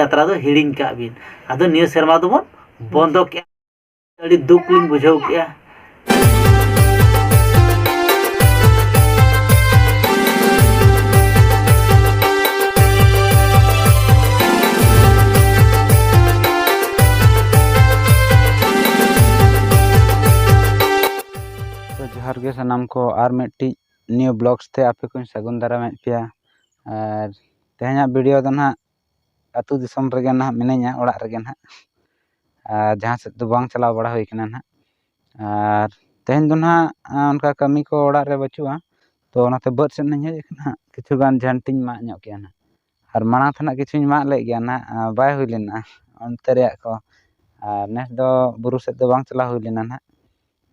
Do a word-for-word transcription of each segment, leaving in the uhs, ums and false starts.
ᱡᱟᱛᱨᱟ ᱫᱚ ᱦᱤᱲᱤᱧ ᱠᱟᱜ ᱵᱤᱱ᱾ ᱟᱫᱚ ᱱᱤᱭᱟᱹ ᱥᱮᱨᱢᱟ ᱫᱚᱵᱚᱱ ᱵᱚᱱᱫᱚ ᱠᱮᱜᱼᱟ᱾ ᱟᱹᱰᱤ ᱫᱩᱠ ᱞᱤᱧ ᱵᱩᱡᱷᱟᱹᱣ ᱠᱮᱜᱼᱟ᱾ ᱛᱚ, ᱡᱚᱦᱟᱨ ᱜᱮ ᱥᱟᱱᱟᱢ ᱠᱚ, ᱟᱨ ᱢᱤᱫᱴᱤᱡ new vlogs ᱛᱮ ᱟᱯᱮ ᱠᱚᱧ ᱥᱟᱹᱜᱩᱱ ᱫᱟᱨᱟᱢᱮᱫ ᱯᱮᱭᱟ᱾ ᱟᱨ ᱛᱮᱦᱮᱧᱟᱜ video ᱫᱚ ᱱᱟᱦᱟᱜ ᱟᱹᱛᱩ ᱫᱤᱥᱚᱢ ᱨᱮᱜᱮ ᱱᱟᱦᱟᱜ ᱢᱤᱱᱟᱹᱧᱟ, ᱚᱲᱟᱜ ᱨᱮᱜᱮ ᱱᱟᱦᱟᱜ᱾ ᱟᱨ ᱡᱟᱦᱟᱸ ᱥᱮᱫ ᱫᱚ ᱵᱟᱝ ᱪᱟᱞᱟᱣ ᱵᱟᱲᱟ ᱦᱩᱭ ᱠᱟᱱᱟ ᱱᱟᱦᱟᱜ᱾ ᱟᱨ ᱛᱮᱦᱮᱧ ᱫᱚ ᱱᱟᱦᱟᱜ, ᱟ, ᱚᱱᱠᱟ ᱠᱟᱹᱢᱤ ᱠᱚ ᱚᱲᱟᱜ ᱨᱮ ᱵᱟᱹᱪᱩᱜᱼᱟ, ᱛᱚ ᱚᱱᱟᱛᱮ ᱵᱟᱹᱫᱽ ᱥᱮᱫ ᱤᱧ ᱦᱮᱡ ᱟᱠᱟᱱᱟ ᱦᱟᱸᱜ᱾ ᱠᱤᱪᱷᱩ ᱜᱟᱱ ᱡᱷᱟᱹᱱᱴᱤᱧ ᱢᱟᱜ ᱧᱚᱜ ᱠᱮᱜᱼᱟ ᱱᱟᱦᱟᱜ᱾ ᱟᱨ ᱢᱟᱲᱟᱝ ᱛᱮᱱᱟᱜ ᱠᱤᱪᱷᱩᱧ ᱢᱟᱜ ᱞᱮᱫ ᱜᱮᱭᱟ ᱱᱟᱦᱟᱜ, ᱟ, ᱵᱟᱭ ᱦᱩᱭ ᱞᱮᱱᱟ ᱚᱱᱛᱮ ᱨᱮᱭᱟᱜ ᱠᱚ᱾ ᱟᱨ ᱱᱮᱥ ᱫᱚ ᱵᱩᱨᱩ ᱥᱮᱫ ᱫᱚ ᱵᱟᱝ ᱪᱟᱞᱟᱣ ᱦᱩᱭ ᱞᱮᱱᱟ ᱱᱟᱦᱟᱜ᱾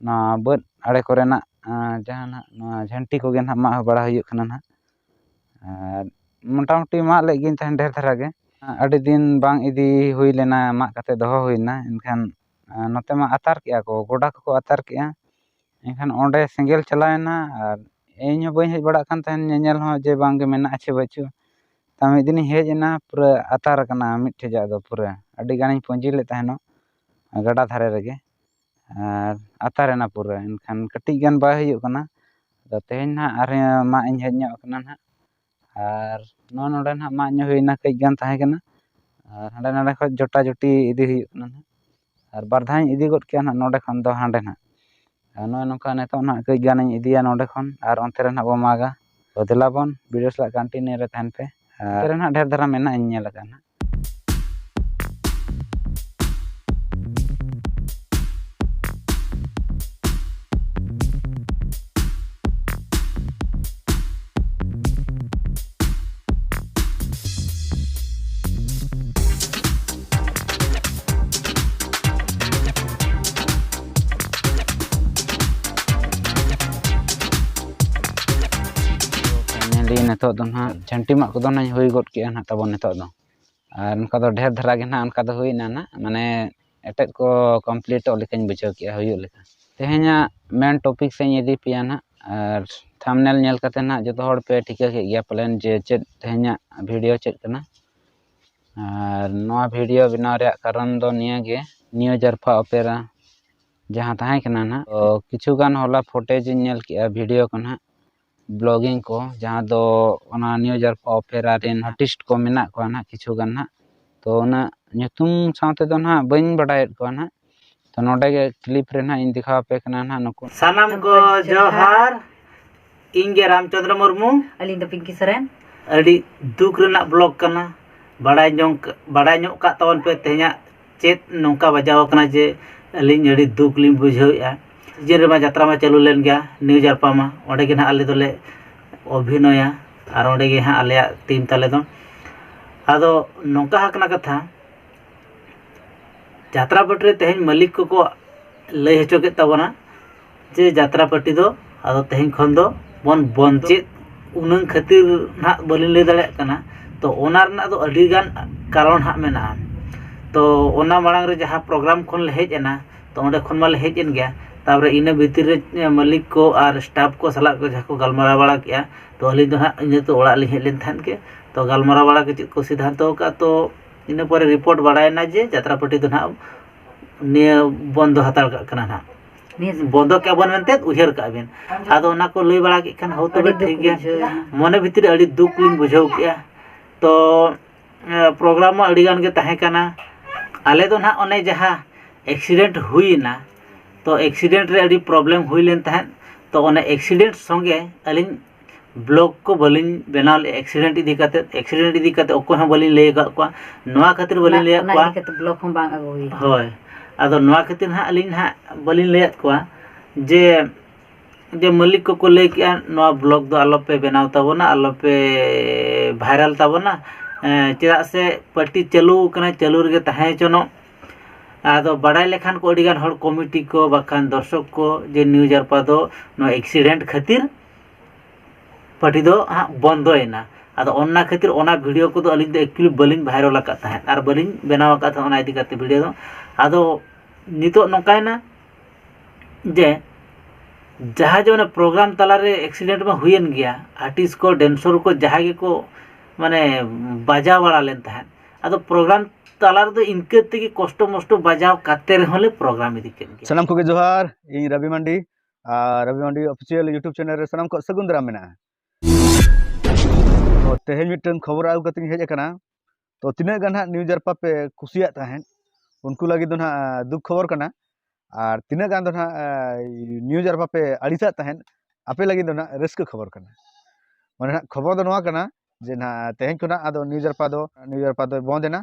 ᱱᱚᱣᱟ ᱵᱟᱹᱫᱽ ᱟᱲᱮ ᱠᱚᱨᱮᱱᱟᱜ, ᱟ, ᱡᱟᱦᱟᱸ ᱱᱟᱦᱟᱜ ᱱᱚᱣᱟ ᱡᱷᱟᱹᱱᱴᱤ ᱠᱚᱜᱮ ᱱᱟᱦᱟᱜ ᱢᱟᱜ ᱵᱟᱲᱟ ᱦᱩᱭᱩᱜ ᱠᱟᱱᱟ ᱱᱟᱦᱟᱜ᱾ ᱟᱨ ᱢᱚᱴᱟᱢᱩᱴᱤ ᱢᱟᱜ ᱞᱮᱫ ᱜᱤᱭᱟᱹᱧ ᱛᱟᱦᱮᱸᱫ ᱰᱷᱮᱨ ᱫᱷᱟᱨᱟ ᱜᱮ᱾ ᱟᱹᱰᱤ ᱫᱤᱱ ᱵᱟᱝ ᱤᱫᱤ ᱦᱩᱭ ᱞᱮᱱᱟ, ᱢᱟᱜ ᱠᱟᱛᱮ ᱫᱚᱦᱚ ᱦᱩᱭᱱᱟ᱾ ᱮᱱᱠᱷᱟᱱ, ᱟ, ᱱᱚᱛᱮ ᱢᱟ ᱟᱛᱟᱨ ᱠᱮᱜᱼᱟ ᱠᱚ, ᱜᱚᱰᱟ ᱠᱚᱠᱚ ᱟᱛᱟᱨ ᱠᱮᱜᱼᱟ᱾ ᱮᱱᱠᱷᱟᱱ ᱚᱸᱰᱮ ᱥᱮᱸᱜᱮᱞ ᱪᱟᱞᱟᱣᱮᱱᱟ, ᱟᱨ ᱤᱧ ᱦᱚᱸ ᱵᱟᱹᱧ ᱦᱮᱡ ᱵᱟᱲᱟᱜ ᱠᱟᱱ ᱛᱟᱦᱮᱸᱫ ᱧᱮᱧᱮᱞ ᱦᱚᱸ, ᱡᱮ ᱵᱟᱝᱜᱮ ᱢᱮᱱᱟᱜᱼᱟ ᱪᱮ ᱵᱟᱹᱪᱩᱜ᱾ ᱛᱟ ᱢᱤᱫ ᱫᱤᱱᱤᱧ ᱦᱮᱡ ᱮᱱᱟ, ᱯᱩᱨᱟᱹ ᱟᱛᱟᱨ ᱟᱠᱟᱱᱟ ᱢᱤᱫ ᱴᱷᱮᱡᱟᱜ ᱫᱚ᱾ ᱯᱩᱨᱟᱹ ᱟᱹᱰᱤ ᱜᱟᱱᱤᱧ ᱯᱩᱸᱡᱤ ᱞᱮᱫ ᱛᱟᱦᱮᱱᱚᱜ ᱜᱟᱰᱟ ᱫᱷᱟᱨᱮ ᱨᱮᱜᱮ, ᱟᱨ ᱟᱛᱟᱨ ᱮᱱᱟ ᱯᱩᱨᱟᱹ᱾ ᱮᱱᱠᱷᱟᱱ ᱠᱟᱹᱴᱤᱡ ᱜᱟᱱ ᱵᱟᱭ ᱦᱩᱭᱩᱜ ᱠᱟᱱᱟ᱾ ᱟᱫᱚ ᱛᱮᱦᱮᱧ ᱱᱟᱦᱟᱜ ᱟᱨᱦᱚᱸ ᱢᱟᱜ ᱤᱧ ᱦᱮᱡ ᱧᱚᱜ ᱠᱟᱱᱟ ᱱᱟᱦᱟᱜ᱾ ᱟᱨ ᱱᱚᱣᱟ ᱱᱚᱰᱮ ᱱᱟᱦᱟᱜ ᱢᱟᱜ ᱧᱚᱜ ᱦᱩᱭᱱᱟ, ᱠᱟᱹᱡ ᱜᱟᱱ ᱛᱟᱦᱮᱸ ᱠᱟᱱᱟ᱾ ᱟᱨ ᱦᱟᱸᱰᱮ ᱱᱟᱰᱮ ᱠᱷᱚᱡ ᱡᱚᱴᱟ ᱡᱚᱴᱤ ᱤᱫᱤ ᱦᱩᱭᱩᱜ ᱠᱟᱱᱟ ᱱᱟᱦᱟᱜ᱾ ᱟᱨ ᱵᱟᱨ ᱫᱷᱟᱣ ᱤᱧ ᱤᱫᱤ ᱜᱚᱫ ᱠᱮᱜᱼᱟ ᱱᱟᱦᱟᱜ ᱱᱚᱰᱮ ᱠᱷᱚᱱ ᱫᱚ ᱦᱟᱸᱰᱮ ᱱᱟᱦᱟᱜ᱾ ᱟᱨ ᱱᱚᱜᱼᱚᱭ ᱱᱚᱝᱠᱟ ᱱᱤᱛᱚᱜ ᱱᱟᱦᱟᱜ ᱠᱟᱹᱡ ᱜᱟᱱᱤᱧ ᱤᱫᱤᱭᱟ ᱱᱚᱰᱮ ᱠᱷᱚᱱ, ᱟᱨ ᱚᱱᱛᱮ ᱨᱮ ᱱᱟᱦᱟᱜ ᱵᱚ ᱢᱟᱜᱟ᱾ ᱛᱚ ᱫᱮᱞᱟ ᱵᱚᱱ video ᱥᱟᱞᱟᱜ continue ᱨᱮ ᱛᱟᱦᱮᱱ ᱯᱮ᱾ ᱟᱨ ᱚᱱᱛᱮ ᱨᱮ ᱱᱟᱦᱟᱜ ᱰᱷᱮᱨ ᱫᱷᱟᱨᱟ ᱢᱮᱱᱟᱜ ᱤᱧ ᱧᱮᱞ ᱟᱠᱟᱫ ᱱᱟᱦᱟᱜ᱾ Finally ᱱᱤᱛᱚᱜ ᱫᱚ ᱱᱟᱦᱟᱜ ᱡᱷᱟᱹᱱᱴᱤ ᱢᱟᱜ ᱠᱚᱫᱚ ᱱᱟᱦᱟᱜ ᱦᱩᱭ ᱜᱚᱫ ᱠᱮᱜᱼᱟ ᱱᱟᱦᱟᱜ ᱛᱟᱵᱚᱱ ᱱᱤᱛᱚᱜ ᱫᱚ᱾ ᱟᱨ ᱚᱱᱠᱟ ᱫᱚ ᱰᱷᱮᱨ ᱫᱷᱟᱨᱟ ᱜᱮ ᱱᱟᱦᱟᱜ ᱚᱱᱠᱟ ᱫᱚ ᱦᱩᱭᱱᱟ ᱱᱟᱦᱟᱜ, ᱢᱟᱱᱮ ᱮᱴᱮᱫ ᱠᱚ completeᱚᱜ ᱞᱮᱠᱟᱧ ᱵᱩᱡᱷᱟᱹᱣ ᱠᱮᱜᱼᱟ, ᱦᱩᱭᱩᱜ ᱞᱮᱠᱟ᱾ ᱛᱮᱦᱮᱧᱟᱜ main topic ᱥᱮᱫ ᱤᱧ ᱤᱫᱤ ᱯᱮᱭᱟ ᱱᱟᱦᱟᱜ, ᱟᱨ thumbnail ᱧᱮᱞ ᱠᱟᱛᱮ ᱱᱟᱦᱟᱜ ᱡᱚᱛᱚ ᱦᱚᱲ ᱯᱮ ᱴᱷᱤᱠᱟᱹ ᱠᱮᱫ ᱜᱮᱭᱟ ᱯᱟᱞᱮᱱ ᱡᱮ ᱪᱮᱫ ᱛᱮᱦᱮᱧᱟᱜ video ᱪᱮᱫ ᱠᱟᱱᱟ᱾ ᱟᱨ ᱱᱚᱣᱟ ᱵᱷᱤᱰᱤᱭᱳ ᱵᱮᱱᱟᱣ ᱨᱮᱭᱟᱜ ᱠᱟᱨᱚᱱ ᱫᱚ ᱱᱤᱭᱟᱹ ᱜᱮ, ᱱᱤᱭᱩ ᱡᱟᱨᱯᱟ ᱚᱯᱮᱨᱟ ᱡᱟᱦᱟᱸ ᱛᱟᱦᱮᱸ ᱠᱟᱱᱟ ᱱᱟᱦᱟᱜ, ᱛᱚ ᱠᱤᱪᱷᱩ ᱜᱟᱱ ᱦᱚᱞᱟ ᱯᱷᱩᱴᱮᱡᱽ ᱤᱧ ᱧᱮᱞ ᱠᱮᱜᱼᱟ, ᱵᱷᱤᱰᱤᱭᱳ ᱠᱚ ᱱᱟᱦᱟᱜ, ᱵᱞᱚᱜᱤᱝ ᱠᱚ, ᱡᱟᱦᱟᱸ ᱫᱚ ᱚᱱᱟ ᱱᱤᱭᱩ ᱡᱟᱨᱯᱟ ᱚᱯᱮᱨᱟ ᱨᱮᱱ ᱟᱨᱴᱤᱥᱴ ᱠᱚ ᱢᱮᱱᱟᱜ ᱠᱚᱣᱟ ᱱᱟᱦᱟᱜ ᱠᱤᱪᱷᱩ ᱜᱟᱱ ᱱᱟᱦᱟᱜ, ᱛᱚ ᱩᱱᱟᱹᱜ ᱧᱩᱛᱩᱢ ᱥᱟᱶ ᱛᱮᱫᱚ ᱱᱟᱦᱟᱜ ᱵᱟᱹᱧ ᱵᱟᱰᱟᱭᱮᱫ ᱠᱚᱣᱟ ᱱᱟᱦᱟᱜ᱾ ᱛᱚ ᱱᱚᱰᱮ ᱜᱮ ᱠᱞᱤᱯ ᱨᱮ ᱱᱟᱦᱟᱜ ᱤᱧ ᱫᱮᱠᱷᱟᱣ ᱟᱯᱮ ᱠᱟᱱᱟ ᱱᱟᱦᱟᱜ ᱱᱩᱠᱩ᱾ ᱥᱟᱱᱟᱢ ᱠᱚ ᱡᱚᱦᱟᱨ᱾ ᱤᱧ ᱜᱮ ᱨᱟᱢᱪᱚᱸᱫᱽᱨᱚ ᱢᱩᱨᱢᱩ᱾ ᱟᱹᱞᱤᱧ ᱫᱚ ᱯᱤᱝᱠᱤ ᱥᱚᱨᱮᱱ᱾ ᱟᱹᱰᱤ ᱫᱩᱠ ᱨᱮᱱᱟᱜ ᱵᱞᱚᱜ ᱠᱟᱱᱟ᱾ ᱵᱟᱲᱟᱭ ᱧᱚᱝ, ᱵᱟᱲᱟᱭ ᱧᱚᱜ ᱠᱟᱜ ᱛᱟᱵᱚᱱ ᱯᱮ ᱛᱮᱦᱮᱧᱟᱜ ᱪᱮᱫ ᱱᱚᱝᱠᱟ ᱵᱟᱡᱟᱣ ᱠᱟᱱᱟ ᱡᱮ ᱟᱹᱞᱤᱧ ᱟᱹᱰᱤ ᱫᱩᱠ ᱞᱤᱧ ᱵᱩᱡᱷᱟᱹᱣᱮᱫᱼᱟ᱾ ᱥᱤᱡᱤᱱ ᱨᱮᱢᱟ ᱡᱟᱛᱨᱟ ᱢᱟ ᱪᱟᱹᱞᱩ ᱞᱮᱱ ᱜᱮᱭᱟ, ᱱᱤᱭᱩ ᱡᱟᱨᱯᱟ ᱢᱟ, ᱚᱸᱰᱮ ᱜᱮ ᱱᱟᱦᱟᱜ ᱟᱞᱮ ᱫᱚᱞᱮ ᱚᱵᱷᱤᱱᱚᱭᱟ ᱟᱨ ᱚᱸᱰᱮ ᱜᱮ ᱦᱟᱸᱜ ᱟᱞᱮᱭᱟᱜ ᱴᱤᱢ ᱛᱟᱞᱮ ᱫᱚ᱾ ᱟᱫᱚ ᱱᱚᱝᱠᱟ ᱦᱟᱸᱜ ᱠᱟᱱᱟ ᱠᱟᱛᱷᱟ, ᱡᱟᱛᱨᱟ ᱯᱟᱹᱴᱤ ᱨᱮ ᱛᱮᱦᱮᱧ ᱢᱟᱹᱞᱤᱠ ᱠᱚᱠᱚ ᱞᱟᱹᱭ ᱦᱚᱪᱚ ᱠᱮᱫ ᱛᱟᱵᱚᱱᱟ ᱡᱮ ᱡᱟᱛᱨᱟ ᱯᱟᱹᱴᱤ ᱫᱚ ᱟᱫᱚ ᱛᱮᱦᱮᱧ ᱠᱷᱚᱱ ᱫᱚ ᱵᱚᱱ ᱵᱚᱱᱫ᱾ ᱪᱮᱫ ᱩᱱᱟᱹᱝ ᱠᱷᱟᱹᱛᱤᱨ ᱱᱟᱦᱟᱜ ᱵᱟᱹᱞᱤᱧ ᱞᱟᱹᱭ ᱫᱟᱲᱮᱭᱟᱜ ᱠᱟᱱᱟ, ᱛᱚ ᱚᱱᱟ ᱨᱮᱱᱟᱜ ᱫᱚ ᱟᱹᱰᱤ ᱜᱟᱱ ᱠᱟᱨᱚᱱ ᱦᱟᱸᱜ ᱢᱮᱱᱟᱜᱼᱟ᱾ ᱛᱚ ᱚᱱᱟ ᱢᱟᱲᱟᱝ ᱨᱮ ᱡᱟᱦᱟᱸ ᱯᱨᱳᱜᱨᱟᱢ ᱠᱷᱚᱱ ᱞᱮ ᱦᱮᱡ ᱮᱱᱟ, ᱛᱚ ᱚᱸᱰᱮ ᱠᱷᱚᱱ ᱢᱟᱞᱮ ᱦᱮᱡ ᱮᱱ ᱜᱮᱭᱟ᱾ ᱛᱟᱨᱯᱚᱨᱮ ᱤᱱᱟᱹ ᱵᱷᱤᱛᱤᱨ ᱨᱮ ᱢᱟᱹᱞᱤᱠ ᱠᱚ ᱟᱨ ᱥᱴᱟᱯ ᱠᱚ ᱥᱟᱞᱟᱜ ᱠᱚ ᱡᱟᱦᱟᱸ ᱠᱚ ᱜᱟᱞᱢᱟᱨᱟᱣ ᱵᱟᱲᱟ ᱠᱮᱜᱼᱟ, ᱛᱚ ᱟᱹᱞᱤᱧ ᱫᱚ ᱦᱟᱸᱜ ᱤᱱᱟᱹ ᱛᱚ ᱚᱲᱟᱜ ᱞᱤᱧ ᱦᱮᱡ ᱞᱮᱱ ᱛᱟᱦᱮᱸᱫ ᱜᱮ᱾ ᱛᱚ ᱜᱟᱞᱢᱟᱨᱟᱣ ᱵᱟᱲᱟ ᱠᱟᱛᱮᱫ ᱠᱚ ᱥᱤᱫᱷᱟᱱᱛᱚ ᱟᱠᱟᱫ, ᱛᱚ ᱤᱱᱟᱹ ᱯᱚᱨᱮ ᱨᱤᱯᱳᱨᱴ ᱵᱟᱲᱟᱭᱮᱱᱟ ᱡᱮ ᱡᱟᱛᱨᱟ ᱯᱟᱹᱴᱤ ᱫᱚ ᱱᱟᱦᱟᱜ ᱱᱤᱭᱟᱹ ᱵᱚᱱᱫᱚ ᱦᱟᱛᱟᱲ ᱠᱟᱜ ᱠᱟᱱᱟ ᱱᱟᱦᱟᱜ᱾ ᱱᱤᱭᱟᱹ ᱵᱚᱱᱫᱚ ᱠᱮᱜᱼᱟ ᱵᱚᱱ ᱢᱮᱱᱛᱮ ᱩᱭᱦᱟᱹᱨ ᱠᱟᱜ ᱵᱤᱱ᱾ ᱟᱫᱚ ᱚᱱᱟ ᱠᱚ ᱞᱟᱹᱭ ᱵᱟᱲᱟ ᱠᱮᱫ ᱠᱷᱟᱱ ᱦᱳᱭᱛᱳ ᱟᱹᱰᱤ ᱫᱩᱠ ᱴᱷᱤᱠ ᱜᱮᱭᱟ᱾ ᱵᱩᱡᱷᱟᱹᱣ ᱮᱱᱟ᱾ ᱢᱚᱱᱮ ᱵᱷᱤᱛᱤᱨ ᱨᱮ ᱟᱹᱰᱤ ᱫᱩᱠ ᱞᱤᱧ ᱵᱩᱡᱷᱟᱹᱣ ᱠᱮᱜᱼᱟ᱾ ᱛᱚ ᱯᱨᱳᱜᱨᱟᱢ ᱢᱟ ᱟᱹᱰᱤ ᱜᱟᱱ ᱜᱮ ᱛᱟᱦᱮᱸ ᱠᱟᱱᱟ᱾ ᱟᱞᱮ ᱫᱚ ᱱᱟᱦᱟᱜ ᱚᱱᱮ ᱡᱟᱦᱟᱸ ᱮᱠᱥᱤᱰᱮᱱᱴ ᱦᱩᱭᱮᱱᱟ, ᱛᱚ ᱮᱠᱥᱤᱰᱮᱱᱴ ᱨᱮ ᱟᱹᱰᱤ ᱯᱨᱚᱵᱞᱮᱢ ᱦᱩᱭ ᱞᱮᱱ ᱛᱟᱦᱮᱸᱫ᱾ ᱛᱚ ᱚᱱᱮ ᱮᱠᱥᱤᱰᱮᱱᱴ ᱥᱚᱸᱜᱮ ᱟᱹᱞᱤᱧ ᱵᱞᱚᱜ ᱠᱚ ᱵᱟᱹᱞᱤᱧ ᱵᱮᱱᱟᱣ ᱞᱮᱫᱼᱟ᱾ ᱮᱠᱥᱤᱰᱮᱱᱴ ᱤᱫᱤ ᱠᱟᱛᱮᱫ, ᱮᱠᱥᱤᱰᱮᱱᱴ ᱤᱫᱤ ᱠᱟᱛᱮᱫ ᱚᱠᱚᱭ ᱦᱚᱸ ᱵᱟᱹᱞᱤᱧ ᱞᱟᱹᱭ ᱟᱠᱟᱫ ᱠᱚᱣᱟ᱾ ᱱᱚᱣᱟ ᱠᱷᱟᱹᱛᱤᱨ ᱵᱟᱹᱞᱤᱧ ᱚᱱᱟ, ᱞᱟᱹᱭᱟᱫ ᱚᱱᱟ ᱠᱚᱣᱟ᱾ ᱤᱫᱤ ᱠᱟᱛᱮᱫ ᱵᱞᱚᱜ ᱦᱚᱸ ᱵᱟᱝ ᱟᱹᱜᱩ ᱦᱩᱭ ᱟᱠᱟᱱᱟ᱾ ᱦᱳᱭ, ᱟᱫᱚ ᱱᱚᱣᱟ ᱠᱷᱟᱹᱛᱤᱨ ᱱᱟᱦᱟᱜ ᱟᱹᱞᱤᱧ ᱱᱟᱦᱟᱜ ᱵᱟᱹᱞᱤᱧ ᱞᱟᱹᱭᱟᱫ ᱠᱚᱣᱟ ᱡᱮ, ᱡᱮ ᱢᱟᱹᱞᱤᱠ ᱠᱚᱠᱚ ᱞᱟᱹᱭ ᱠᱮᱜᱼᱟ, "ᱱᱚᱣᱟ ᱵᱞᱚᱜ ᱫᱚ ᱟᱞᱚᱯᱮ ᱵᱮᱱᱟᱣ ᱛᱟᱵᱚᱱᱟ, ᱟᱞᱚᱯᱮ ᱵᱷᱟᱭᱨᱟᱞ ᱛᱟᱵᱚᱱᱟ, ᱮᱸ, ᱪᱮᱫᱟᱜ ᱥᱮ ᱯᱟᱹᱴᱤ ᱪᱟᱹᱞᱩ ᱠᱟᱱᱟ, ᱪᱟᱹᱞᱩ ᱨᱮᱜᱮ ᱛᱟᱦᱮᱸ ᱦᱚᱪᱚᱱᱚᱜ᱾" ᱟᱫᱚ ᱵᱟᱲᱟᱭ ᱞᱮᱠᱷᱟᱱ ᱠᱚ ᱟᱹᱰᱤᱜᱟᱱ ᱦᱚᱲ, ᱠᱚᱢᱤᱴᱤ ᱠᱚ ᱵᱟᱠᱷᱟᱱ ᱫᱚᱨᱥᱚᱠ ᱠᱚ, ᱡᱮ ᱱᱤᱭᱩ ᱡᱟᱨᱯᱟ ᱫᱚ ᱱᱚᱣᱟ ᱮᱠᱥᱤᱰᱮᱱᱴ ᱠᱷᱟᱹᱛᱤᱨ ᱯᱟᱹᱴᱤ ᱫᱚ ᱦᱟᱸᱜ ᱵᱚᱱᱫᱚᱭᱮᱱᱟ᱾ ᱟᱫᱚ ᱚᱱᱟ ᱠᱷᱟᱹᱛᱤᱨ ᱚᱱᱟ ᱵᱷᱤᱰᱤᱭᱳ ᱠᱚᱫᱚ ᱟᱹᱞᱤᱧ ᱫᱚ actually ᱵᱟᱹᱞᱤᱧ ᱵᱷᱟᱭᱨᱟᱞ ᱟᱠᱟᱫ ᱛᱟᱦᱮᱸᱫ ᱟᱨ ᱵᱟᱹᱞᱤᱧ ᱵᱮᱱᱟᱣ ᱟᱠᱟᱫ ᱛᱟᱦᱮᱸᱫ ᱚᱱᱟ ᱤᱫᱤ ᱠᱟᱛᱮ ᱵᱷᱤᱰᱤᱭᱳ ᱫᱚ᱾ ᱟᱫᱚ ᱱᱤᱛᱚᱜ ᱱᱚᱝᱠᱟᱭᱮᱱᱟ ᱡᱮ ᱡᱟᱦᱟᱸ ᱡᱮ ᱚᱱᱟ ᱯᱨᱳᱜᱨᱟᱢ ᱛᱟᱞᱟᱨᱮ ᱮᱠᱥᱤᱰᱮᱱᱴ ᱢᱟ ᱦᱩᱭᱮᱱ ᱜᱮᱭᱟ, ᱟᱨᱴᱤᱥᱴ ᱠᱚ, ᱰᱮᱱᱥᱚᱨ ᱠᱚ ᱡᱟᱦᱟᱸᱭ ᱜᱮᱠᱚ ᱢᱟᱱᱮ ᱵᱟᱡᱟᱣ ᱵᱟᱲᱟ ᱞᱮᱱ ᱛᱟᱦᱮᱸᱫ, ᱟᱫᱚ ᱯᱨᱳᱜᱨᱟᱢ ᱛᱟᱞᱟ ᱨᱮᱫᱚ ᱤᱱᱠᱟᱹ ᱛᱮᱜᱮ ᱠᱚᱥᱴᱚ ᱢᱚᱥᱴᱚ ᱵᱟᱡᱟᱣ ᱠᱟᱛᱮ ᱨᱮᱦᱚᱸ ᱞᱮ ᱯᱨᱳᱜᱨᱟᱢ ᱤᱫᱤ ᱠᱮᱫ ᱜᱮᱭᱟ᱾ ᱥᱟᱱᱟᱢ ᱠᱚᱜᱮ ᱡᱚᱦᱟᱨ, ᱤᱧ ᱨᱚᱵᱤ ᱢᱟᱱᱰᱤ ᱟᱨ ᱨᱚᱵᱤ ᱢᱟᱱᱰᱤ ᱚᱯᱷᱤᱥᱤᱭᱟᱞ YouTube ᱪᱮᱱᱮᱞ ᱨᱮ ᱥᱟᱱᱟᱢ ᱠᱚᱣᱟᱜ ᱥᱟᱹᱜᱩᱱ ᱫᱟᱨᱟᱢ ᱢᱮᱱᱟᱜᱼᱟ᱾ ᱛᱚ, ᱛᱮᱦᱮᱧ ᱢᱤᱫᱴᱟᱝ ᱠᱷᱚᱵᱚᱨ ᱟᱹᱜᱩ ᱠᱟᱛᱮᱧ ᱦᱮᱡ ᱟᱠᱟᱱᱟ᱾ ᱛᱚ, ᱛᱤᱱᱟᱹᱜ ᱜᱟᱱ ᱦᱟᱸᱜ ᱱᱤᱭᱩ ᱡᱟᱨᱯᱟ ᱯᱮ ᱠᱩᱥᱤᱭᱟᱜ ᱛᱟᱦᱮᱸᱫ, ᱩᱱᱠᱩ ᱞᱟᱹᱜᱤᱫ ᱫᱚ ᱱᱟᱦᱟᱜ ᱫᱩᱠ ᱠᱷᱚᱵᱚᱨ ᱠᱟᱱᱟ᱾ ᱟᱨ ᱛᱤᱱᱟᱹᱜ ᱜᱟᱱ ᱫᱚ ᱱᱟᱦᱟᱜ ᱱᱤᱭᱩ ᱡᱟᱨᱯᱟ ᱯᱮ ᱟᱹᱲᱤᱥᱟᱜ ᱛᱟᱦᱮᱸᱫ, ᱟᱯᱮ ᱞᱟᱹᱜᱤᱫ ᱫᱚ ᱱᱟᱦᱟᱜ ᱨᱟᱹᱥᱠᱟᱹ ᱠᱷᱚᱵᱚᱨ ᱠᱟᱱᱟ᱾ ᱢᱟᱱᱮ ᱱᱟᱦᱟᱜ ᱠᱷᱚᱵᱚᱨ ᱫᱚ ᱱᱚᱣᱟ ᱠᱟᱱᱟ ᱡᱮ ᱱᱟᱦᱟᱜ ᱛᱮᱦᱮᱧ ᱠᱷᱚᱱᱟᱜ ᱟᱫᱚ ᱱᱤᱭᱩ ᱡᱟᱨᱯᱟ ᱫᱚ ᱱᱤᱭᱩ ᱡᱟᱨᱯᱟ ᱫᱚᱭ ᱵᱚᱱᱫ ᱮᱱᱟ᱾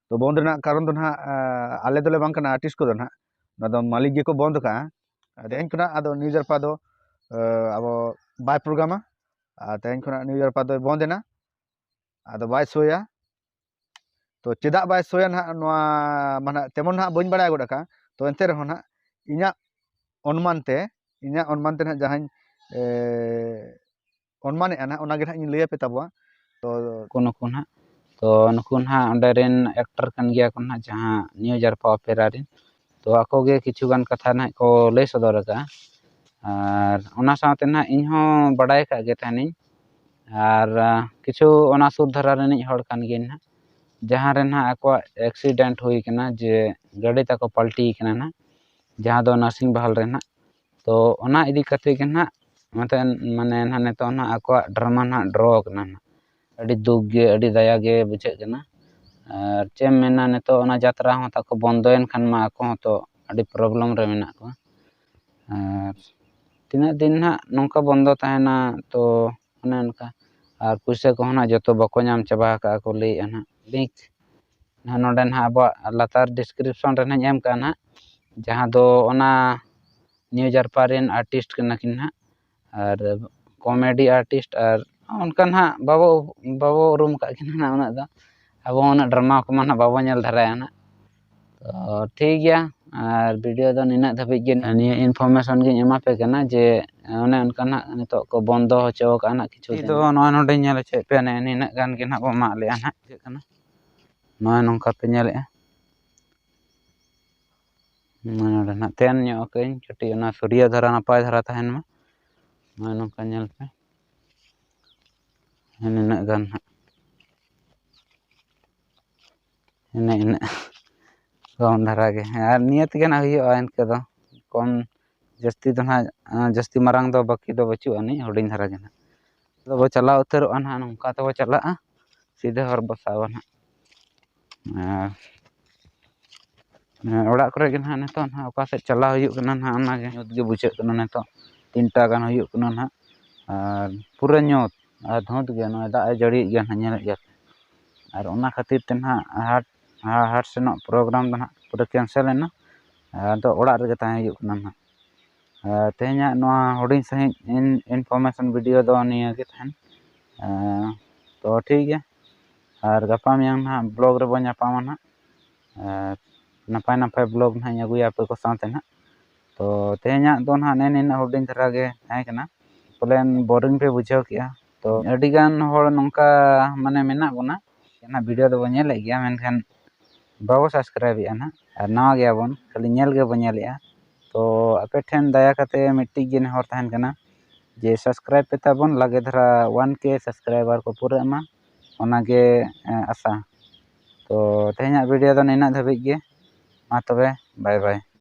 ᱛᱚ, ᱵᱚᱱᱫ ᱨᱮᱱᱟᱜ ᱠᱟᱨᱚᱱ ᱫᱚ ᱱᱟᱦᱟᱜ ᱟᱞᱮ ᱫᱚᱞᱮ ᱵᱟᱝ ᱠᱟᱱᱟ ᱟᱨᱴᱤᱥᱴ ᱠᱚᱫᱚ ᱱᱟᱦᱟᱜ, ᱱᱚᱣᱟ ᱫᱚ ᱢᱟᱹᱞᱤᱠ ᱜᱮᱠᱚ ᱵᱚᱱᱫ ᱟᱠᱟᱜᱼᱟ᱾ ᱛᱮᱦᱮᱧ ᱠᱷᱚᱱᱟᱜ ᱟᱫᱚ ᱱᱤᱭᱩ ᱡᱟᱨᱯᱟ ᱫᱚ ᱟᱵᱚ ᱵᱟᱭ ᱯᱨᱳᱜᱨᱟᱢᱟ᱾ ᱟᱨ ᱛᱮᱦᱮᱧ ᱠᱷᱚᱱᱟᱜ ᱱᱤᱭᱩ ᱡᱟᱨᱯᱟ ᱫᱚᱭ ᱵᱚᱱᱫ ᱮᱱᱟ, ᱟᱫᱚ ᱵᱟᱭ ᱥᱳᱭᱟ᱾ ᱛᱚ, ᱪᱮᱫᱟᱜ ᱵᱟᱭ ᱥᱳᱭᱟ ᱱᱟᱦᱟᱜ, ᱱᱚᱣᱟ ᱢᱟ ᱱᱟᱦᱟᱜ ᱛᱮᱢᱚᱱ ᱱᱟᱦᱟᱜ ᱵᱟᱹᱧ ᱵᱟᱲᱟᱭ ᱜᱚᱫ ᱟᱠᱟᱫᱼᱟ᱾ ᱛᱚ, ᱮᱱᱛᱮ ᱨᱮᱦᱚᱸ ᱱᱟᱦᱟᱜ ᱤᱧᱟᱹᱜ ᱚᱱᱩᱢᱟᱱ ᱛᱮ, ᱤᱧᱟᱹᱜ ᱚᱱᱩᱢᱟᱱ ᱛᱮ ᱱᱟᱦᱟᱜ ᱡᱟᱦᱟᱸᱧ ᱮ, ᱚᱱᱩᱢᱟᱱᱮᱫᱼᱟ ᱱᱟᱦᱟᱜ, ᱚᱱᱟ ᱜᱮ ᱱᱟᱦᱟᱜ ᱤᱧ ᱞᱟᱹᱭ ᱟᱯᱮ ᱛᱟᱵᱚᱣᱟ᱾ ᱛᱚ, ᱱᱩᱠᱩ ᱱᱟᱦᱟᱜ, ᱛᱚ, ᱱᱩᱠᱩ ᱱᱟᱦᱟᱜ ᱚᱸᱰᱮ ᱨᱮᱱ ᱮᱠᱴᱟᱨ ᱠᱟᱱ ᱜᱮᱭᱟ ᱠᱚ ᱱᱟᱦᱟᱜ, ᱡᱟᱦᱟᱸ ᱱᱤᱭᱩ ᱡᱟᱨᱯᱟ ᱚᱯᱮᱨᱟ ᱨᱮᱱ᱾ ᱛᱚ, ᱟᱠᱚ ᱜᱮ ᱠᱤᱪᱷᱩ ᱜᱟᱱ ᱠᱟᱛᱷᱟ ᱱᱟᱦᱟᱜ ᱠᱚ ᱞᱟᱹᱭ ᱥᱚᱫᱚᱨ ᱟᱠᱟᱫᱼᱟ᱾ ᱟᱨ ᱚᱱᱟ ᱥᱟᱶᱛᱮ ᱱᱟᱦᱟᱜ ᱤᱧ ᱦᱚᱸ ᱵᱟᱰᱟᱭ ᱟᱠᱟᱫ ᱜᱮ ᱛᱟᱦᱮᱱᱤᱧ᱾ ᱟᱨ ᱠᱤᱪᱷᱩ ᱚᱱᱟ ᱥᱩᱨ ᱫᱷᱟᱨᱟ ᱨᱤᱱᱤᱡ ᱦᱚᱲ ᱠᱟᱱ ᱜᱤᱭᱟᱹᱧ ᱱᱟᱦᱟᱜ, ᱡᱟᱦᱟᱸ ᱨᱮ ᱱᱟᱦᱟᱜ ᱟᱠᱚᱣᱟᱜ ᱮᱠᱥᱤᱰᱮᱱᱴ ᱦᱩᱭ ᱠᱟᱱᱟ, ᱡᱮ ᱜᱟᱹᱰᱤ ᱛᱟᱠᱚ ᱯᱟᱞᱴᱤ ᱠᱟᱱᱟ ᱱᱟᱦᱟᱜ, ᱡᱟᱦᱟᱸ ᱫᱚ ᱱᱟᱨᱥᱤᱝ ᱵᱟᱦᱟᱞ ᱨᱮ ᱱᱟᱦᱟᱜ᱾ ᱛᱚ, ᱚᱱᱟ ᱤᱫᱤ ᱠᱟᱛᱮ ᱜᱮ ᱱᱟᱦᱟᱜ ᱢᱮᱱᱛᱮ, ᱢᱟᱱᱮ, ᱱᱟᱦᱟᱜ ᱱᱤᱛᱚᱜ ᱱᱟᱦᱟᱜ ᱟᱠᱚᱣᱟᱜ ᱰᱨᱟᱢᱟ ᱱᱟᱦᱟᱜ ᱰᱨᱚ ᱠᱟᱱᱟ ᱱᱟᱦᱟᱜ᱾ ᱟᱹᱰᱤ ᱫᱩᱠ ᱜᱮ, ᱟᱹᱰᱤ ᱫᱟᱭᱟ ᱜᱮ ᱵᱩᱡᱷᱟᱹᱜ ᱠᱟᱱᱟ᱾ ᱟᱨ ᱪᱮᱫ ᱮᱢ ᱢᱮᱱᱟ, ᱱᱤᱛᱚᱜ ᱚᱱᱟ ᱡᱟᱛᱨᱟ ᱦᱚᱸ ᱛᱟᱠᱚ ᱵᱚᱱᱫᱚᱭᱮᱱ ᱠᱷᱟᱱ ᱢᱟ ᱟᱠᱚ ᱦᱚᱸᱛᱚ ᱟᱹᱰᱤ ᱯᱨᱚᱵᱞᱮᱢ ᱨᱮ ᱢᱮᱱᱟᱜ ᱠᱚᱣᱟ᱾ ᱟᱨ ᱛᱤᱱᱟᱹᱜ ᱫᱤᱱ ᱱᱟᱦᱟᱜ ᱱᱚᱝᱠᱟ ᱵᱚᱱᱫᱚ ᱛᱟᱦᱮᱱᱟ, ᱛᱚ ᱚᱱᱮ ᱚᱱᱠᱟ᱾ ᱟᱨ ᱯᱩᱭᱥᱟᱹ ᱠᱚᱦᱚᱸ ᱱᱟᱦᱟᱜ ᱡᱚᱛᱚ ᱵᱟᱠᱚ ᱧᱟᱢ ᱪᱟᱵᱟ ᱟᱠᱟᱫᱼᱟ ᱠᱚ ᱞᱟᱹᱭᱮᱫᱼᱟ ᱱᱟᱦᱟᱜ᱾ ᱞᱤᱝᱠ ᱱᱟᱦᱟᱜ ᱱᱚᱰᱮ ᱱᱟᱦᱟᱜ ᱟᱵᱚᱣᱟᱜ ᱞᱟᱛᱟᱨ ᱰᱤᱥᱠᱨᱤᱯᱥᱚᱱ ᱨᱮ ᱱᱟᱦᱟᱜ ᱤᱧ ᱮᱢ ᱠᱟᱜᱼᱟ ᱱᱟᱦᱟᱜ, ᱡᱟᱦᱟᱸ ᱫᱚ ᱚᱱᱟ ᱱᱤᱭᱩ ᱡᱟᱨᱯᱟ ᱨᱮᱱ ᱟᱨᱴᱤᱥᱴ ᱠᱟᱱᱟ ᱠᱤᱱ ᱱᱟᱦᱟᱜ, ᱟᱨ ᱠᱚᱢᱮᱰᱤ ᱟᱨᱴᱤᱥᱴ, ᱟᱨ ᱚᱱᱠᱟ ᱱᱟᱦᱟᱜ ᱵᱟᱵᱚ, ᱵᱟᱵᱚ ᱩᱨᱩᱢ ᱟᱠᱟᱫ ᱠᱤᱱᱟ ᱱᱟᱦᱟᱜ ᱩᱱᱟᱹᱜ ᱫᱚ᱾ ᱟᱵᱚ ᱩᱱᱟᱹᱜ ᱰᱨᱟᱢᱟ ᱠᱚᱢᱟ ᱱᱟᱦᱟᱜ ᱵᱟᱵᱚ ᱧᱮᱞ ᱫᱷᱟᱨᱟᱭᱟ ᱱᱟᱦᱟᱜ᱾ ᱛᱚ, ᱴᱷᱤᱠ ᱜᱮᱭᱟ, ᱟᱨ ᱵᱷᱤᱰᱤᱭᱳ ᱫᱚ ᱱᱤᱱᱟᱹᱜ ᱫᱷᱟᱹᱵᱤᱡ ᱜᱮ᱾ ᱱᱤᱭᱟᱹ ᱤᱱᱯᱷᱚᱨᱢᱮᱥᱚᱱ ᱜᱤᱧ ᱮᱢᱟ ᱯᱮ ᱠᱟᱱᱟ ᱡᱮ ᱚᱱᱮ ᱚᱱᱠᱟ ᱱᱟᱦᱟᱜ ᱱᱤᱛᱚᱜ ᱠᱚ ᱵᱚᱱᱫᱚ ᱦᱚᱪᱚ ᱟᱠᱟᱫᱼᱟ ᱱᱟᱦᱟᱜ ᱠᱤᱪᱷᱩ ᱫᱤᱱ᱾ ᱫᱚ ᱱᱚᱜᱼᱚᱭ ᱱᱚᱰᱮᱧ ᱧᱮᱞ ᱦᱚᱪᱚᱭᱮᱫ ᱯᱮᱭᱟ, ᱱᱮᱜᱼᱮ ᱱᱤᱱᱟᱹᱜ ᱜᱟᱱ ᱜᱮ ᱱᱟᱦᱟᱜ ᱵᱚ ᱢᱟᱜ ᱞᱮᱜᱼᱟ ᱱᱟᱦᱟᱜ᱾ ᱪᱮᱫ ᱠᱟᱱᱟ? ᱱᱚᱜᱼᱚᱭ ᱱᱚᱝᱠᱟ ᱯᱮ ᱧᱮᱞᱮᱜᱼᱟ᱾ ᱱᱚᱜᱼᱚᱭ ᱱᱚᱰᱮ ᱱᱟᱦᱟᱜ ᱛᱮᱱ ᱧᱚᱜ ᱟᱠᱟᱜᱼᱟᱹᱧ ᱠᱟᱹᱴᱤᱡ, ᱚᱱᱟ ᱥᱩᱨᱭᱟᱹ ᱫᱷᱟᱨᱟ ᱱᱟᱯᱟᱭ ᱫᱷᱟᱨᱟ ᱛᱟᱦᱮᱱ ᱢᱟ᱾ ᱱᱚᱜᱼᱚᱭ ᱱᱚᱝᱠᱟ ᱧᱮᱞ ᱯᱮ, ᱱᱤᱱᱟᱹᱜ ᱜᱟᱱ ᱱᱟᱦᱟᱜ᱾ ᱮᱱᱮ ᱤᱱᱟᱹᱜ ᱠᱚᱢ ᱫᱷᱟᱨᱟ ᱜᱮ᱾ ᱟᱨ ᱱᱤᱭᱟᱹ ᱛᱮᱜᱮ ᱱᱟᱦᱟᱜ ᱦᱩᱭᱩᱜᱼᱟ ᱤᱱᱠᱟᱹ ᱫᱚ᱾ ᱠᱚᱢ ᱡᱟᱹᱥᱛᱤ ᱫᱚ ᱱᱟᱦᱟᱜ, ᱟᱸ, ᱡᱟᱹᱥᱛᱤ ᱢᱟᱨᱟᱝ ᱫᱚ ᱵᱟᱹᱠᱤ ᱫᱚ ᱵᱟᱹᱪᱩᱜ ᱟᱹᱱᱤᱡ, ᱦᱩᱰᱤᱧ ᱫᱷᱟᱨᱟ ᱜᱮ ᱱᱟᱦᱟᱜ᱾ ᱟᱫᱚ ᱵᱚ ᱪᱟᱞᱟᱣ ᱩᱛᱟᱹᱨᱚᱜᱼᱟ ᱱᱟᱦᱟᱜ, ᱱᱚᱝᱠᱟ ᱛᱮᱵᱚ ᱪᱟᱞᱟᱜᱼᱟ, ᱥᱤᱫᱷᱟᱹ ᱦᱚᱨ ᱵᱚ ᱥᱟᱵᱟ ᱱᱟᱦᱟᱜ᱾ ᱟᱨ, ᱦᱮᱸ, ᱚᱲᱟᱜ ᱠᱚᱨᱮ ᱜᱮ ᱱᱟᱦᱟᱜ ᱱᱤᱛᱚᱜ ᱱᱟᱦᱟᱜ ᱚᱠᱟ ᱥᱮᱫ ᱪᱟᱞᱟᱣ ᱦᱩᱭᱩᱜ ᱠᱟᱱᱟ ᱱᱟᱦᱟᱜ, ᱚᱱᱟᱜᱮ ᱧᱩᱛ ᱜᱮ ᱵᱩᱡᱷᱟᱹᱜ ᱠᱟᱱᱟ ᱱᱤᱛᱚᱜ᱾ ᱛᱤᱱᱴᱟ ᱜᱟᱱ ᱦᱩᱭᱩᱜ ᱠᱟᱱᱟ ᱱᱟᱦᱟᱜ, ᱟᱨ ᱯᱩᱨᱟᱹ ᱧᱩᱛ ᱟᱨ ᱫᱷᱩᱸᱛ ᱜᱮ, ᱱᱚᱜᱼᱚᱭ ᱫᱟᱜ ᱮ ᱡᱟᱹᱲᱤᱭᱮᱫ ᱜᱮᱭᱟ ᱱᱟᱦᱟᱜ, ᱧᱮᱞᱮᱫ ᱜᱮᱭᱟ ᱯᱮ᱾ ᱟᱨ ᱚᱱᱟ ᱠᱷᱟᱹᱛᱤᱨ ᱛᱮ ᱱᱟᱦᱟᱜ ᱦᱟᱴ, ᱦᱟ-, ᱦᱟᱴ ᱥᱮᱱᱚᱜ program ᱫᱚ ᱱᱟᱦᱟᱜ ᱯᱩᱨᱟᱹ cancel ᱮᱱᱟ᱾ ᱟᱫᱚ ᱚᱲᱟᱜ ᱨᱮᱜᱮ ᱛᱟᱦᱮᱸ ᱦᱩᱭᱩᱜ ᱠᱟᱱᱟ ᱱᱟᱦᱟᱜ᱾ ᱟᱨ ᱛᱮᱦᱮᱧᱟᱜ ᱱᱚᱣᱟ ᱦᱩᱰᱤᱧ ᱥᱟᱺᱦᱤᱡ ᱤᱱ-, information video ᱫᱚ ᱱᱤᱭᱟᱹ ᱜᱮ ᱛᱟᱦᱮᱱ᱾ ᱟᱨ ᱛᱚ ᱴᱷᱤᱠ ᱜᱮᱭᱟ, ᱟᱨ ᱜᱟᱯᱟ ᱢᱮᱭᱟᱝ ᱱᱟᱦᱟᱜ vlog ᱨᱮᱵᱚᱱ ᱧᱟᱯᱟᱢᱟ ᱱᱟᱦᱟᱜ᱾ ᱟᱨ ᱱᱟᱯᱟᱭ ᱱᱟᱯᱟᱭ vlog ᱱᱟᱦᱟᱜ ᱤᱧ ᱟᱹᱜᱩᱭᱟ ᱟᱯᱮ ᱠᱚ ᱥᱟᱶᱛᱮ ᱱᱟᱦᱟᱜ᱾ ᱛᱚ ᱛᱮᱦᱮᱧᱟᱜ ᱫᱚ ᱱᱟᱦᱟᱜ ᱱᱮ ᱱᱤᱱᱟᱹᱜ ᱦᱩᱰᱤᱧ ᱫᱷᱟᱨᱟ ᱜᱮ ᱛᱟᱦᱮᱸ ᱠᱟᱱᱟ, ᱯᱟᱞᱮᱱ boring ᱯᱮ ᱵᱩᱡᱷᱟᱹᱣ ᱠᱮᱜᱼᱟ᱾ ᱛᱚ ᱟᱹᱰᱤᱜᱟᱱ ᱦᱚᱲ ᱱᱚᱝᱠᱟ ᱢᱟᱱᱮ ᱢᱮᱱᱟᱜ ᱵᱚᱱᱟ, ᱚᱱᱟ video ᱫᱚᱵᱚᱱ ᱧᱮᱞᱮᱫ ᱜᱮᱭᱟ, ᱢᱮᱱᱠᱷᱟᱱ ᱵᱟᱵᱚ subscribe ᱮᱫᱼᱟ ᱱᱟᱦᱟᱜ, ᱟᱨ ᱱᱟᱣᱟ ᱜᱮᱭᱟᱵᱚᱱ, ᱠᱷᱟᱹᱞᱤ ᱧᱮᱞ ᱜᱮᱵᱚᱱ ᱧᱮᱞᱮᱫᱼᱟ᱾ ᱛᱚ ᱟᱯᱮ ᱴᱷᱮᱱ ᱫᱟᱭᱟ ᱠᱟᱛᱮ ᱢᱤᱫᱴᱤᱡ ᱜᱮ ᱱᱮᱦᱚᱨ ᱛᱟᱦᱮᱱ ᱠᱟᱱᱟ ᱡᱮ subscribe ᱯᱮ ᱛᱟᱵᱚᱱ, ᱞᱟᱜᱮ ᱫᱷᱟᱨᱟ one K subscriber ᱠᱚ ᱯᱩᱨᱟᱹᱜ ᱢᱟ, ᱚᱱᱟᱜᱮ, ᱮᱸ, ᱟᱥᱟ᱾ ᱛᱚ ᱛᱮᱦᱮᱧᱟᱜ video ᱫᱚ ᱱᱤᱱᱟᱹᱜ ᱫᱷᱟᱹᱵᱤᱡ ᱜᱮ, ᱢᱟ ᱛᱚᱵᱮ, bye bye᱾